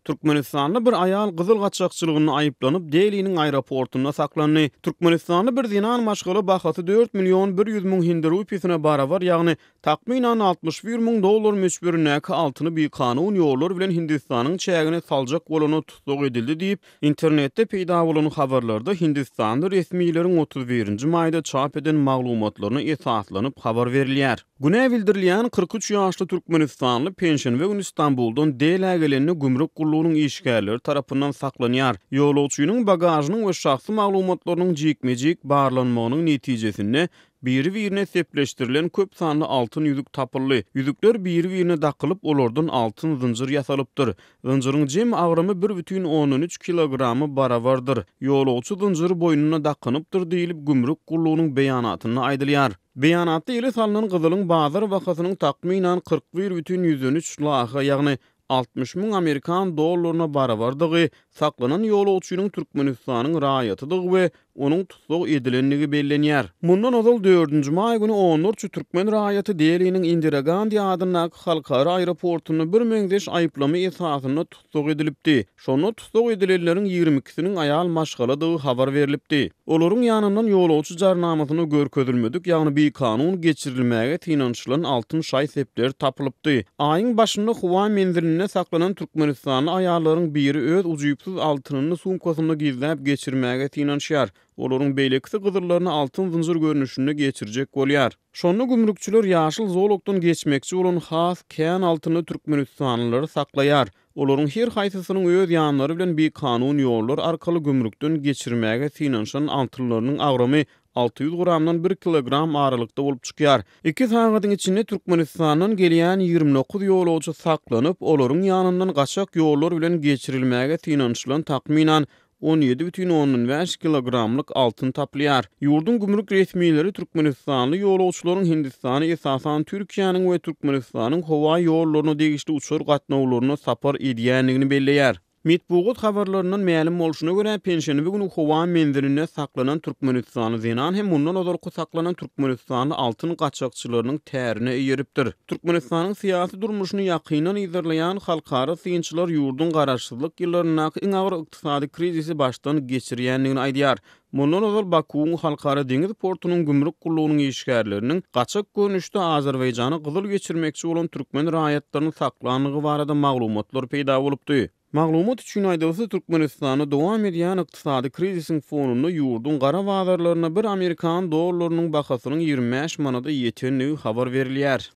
Türkmenistanly bir aýal gyzyl gaçakçylygynda aýyplanyp, Deliniň aeroportunda saklandy. Türkmenistanly bir zenan maşgala bahasy 4 million 100 müň hindi rupiýasyna barabar, ýagny takmynan 61 müň dollar möçberindäki altyny bikanun ýollar bilen Hindistanyň çägine saljak bolanda tussag edildi diýip, Internetde peýda bolan habarlarda hindistanly resmileriň 31-nji maýda çap eden maglumatlaryna esaslanyp habar berilýär. Günä bildirilýän 43 ýaşly türkmenistanly penşenbe güni Stambuldan Delä gelende gümrük gullugynyň işgärleri tarapyndan saklanýar. Ýolagçynyň bagažynyň we şahsy maglumatlarynyň jikme-jik barlanmagynyň netijesinde biri-birine sepleşdirilen köp sanly altyn ýüzük tapyldy. Ýüzükler biri-birine dakylyp, olardan altyn zynjyr ýasalypdyr. Zynjyryň jemi agramy bir bütin ondan üç kilograma barabardyr. Ýolagçy zynjyry boýnuna dakynypdyr diýlip, gümrük gullugynyň beýanatynda aýdylýar. Beýanatda ele salnan gyzylyň bazar bahasynyň takmynan 41 bütin ýüzden üç laha, ýagny 60 müň amerikan dollaryna barabardygy, saklanan ýolagçynyň Türkmenistanyň raýatydygy we onuň tussag edilendigi bellenýär. Mundan ozal dördünji maý güni onlarça türkmen raýaty Deliniň Indira Gandi adyndaky halkara aeroportunda birmeňzeş aýyplama esasynda tussag edilipdi. Şonda tussag edilenleriň 22-siniň aýal maşgaladygy habar berlipdi. Olaryň ýanyndan ýolagçy jarnamasynda görkezilmedik, ýagny bikanun geçirilmäge synanyşylan altyn şaý-sepler tapylypdy. Aýyň başynda howa menzilinde saklanan türkmenistanly aýallaryň biri öz ujypsyz altynyny sumkasynda gizläp geçirmäge synanyşýar. Olaryň beýlekisi gyzyllaryny altyn zynjyr görnüşinde geçirjek bolýar. Şonda gümrükçiler ýaşyl zolakdan geçmekçi bolan has kän altynly türkmenistanlylary saklaýar. Olaryň her haýsysynyň öz ýanlary bilen bikanun ýollar arkaly gümrükden geçirmäge synanyşan altynlarynyň agramy 600 gramdan bir kilogram aralykda bolup çykýar. Iki sagadyň içinde Türkmenistandan gelýän 29 ýolagçy saklanyp, olaryň ýanyndan gaçak ýollar bilen geçirilmäge synanyşylan takmynan 17,5 kilogramlyk altyn tapylýar. Ýurduň gümrük resmileri türkmenistanly ýolagçylaryň Hindistana esasan Türkiýäniň we Türkmenistanyň howa ýollaryna degişli uçar gatnawlaryna sapar edýändigini belleýär. Metbugat habarlaryndan mälim bolşuna görä, penşenbe güni howa menzilinde saklanan türkmenistanly zenan hem mundan ozalky saklanan türkmenistanly altyn gaçakçylarynyň tärine eýeripdir. Türkmenistanyň syýasy durmuşyny ýakyndan yzarlaýan halkara synçylar ýurduň garaşsyzlyk ýyllaryndaky iň agyr ykdysady krizisi başdan geçirýändigini aýdýar. Mundan ozal Bakuwyň Halkara deňiz portunyň gümrük gullugynyň işgärleriniň gaçak görnüşde Azerbaýjana gyzyl geçirmekçi bolan türkmen raýatlaryny saklandygy barada maglumatlar peýda bolupdy. Maglumat üçin aýdylsa, Türkmenistanda dowam edýän ykdysady krizisiň fonunda ýurduň gara bazarlarynda bir amerikan dollarynyň bahasynyň 25 manada ýetendigi habar berilýär.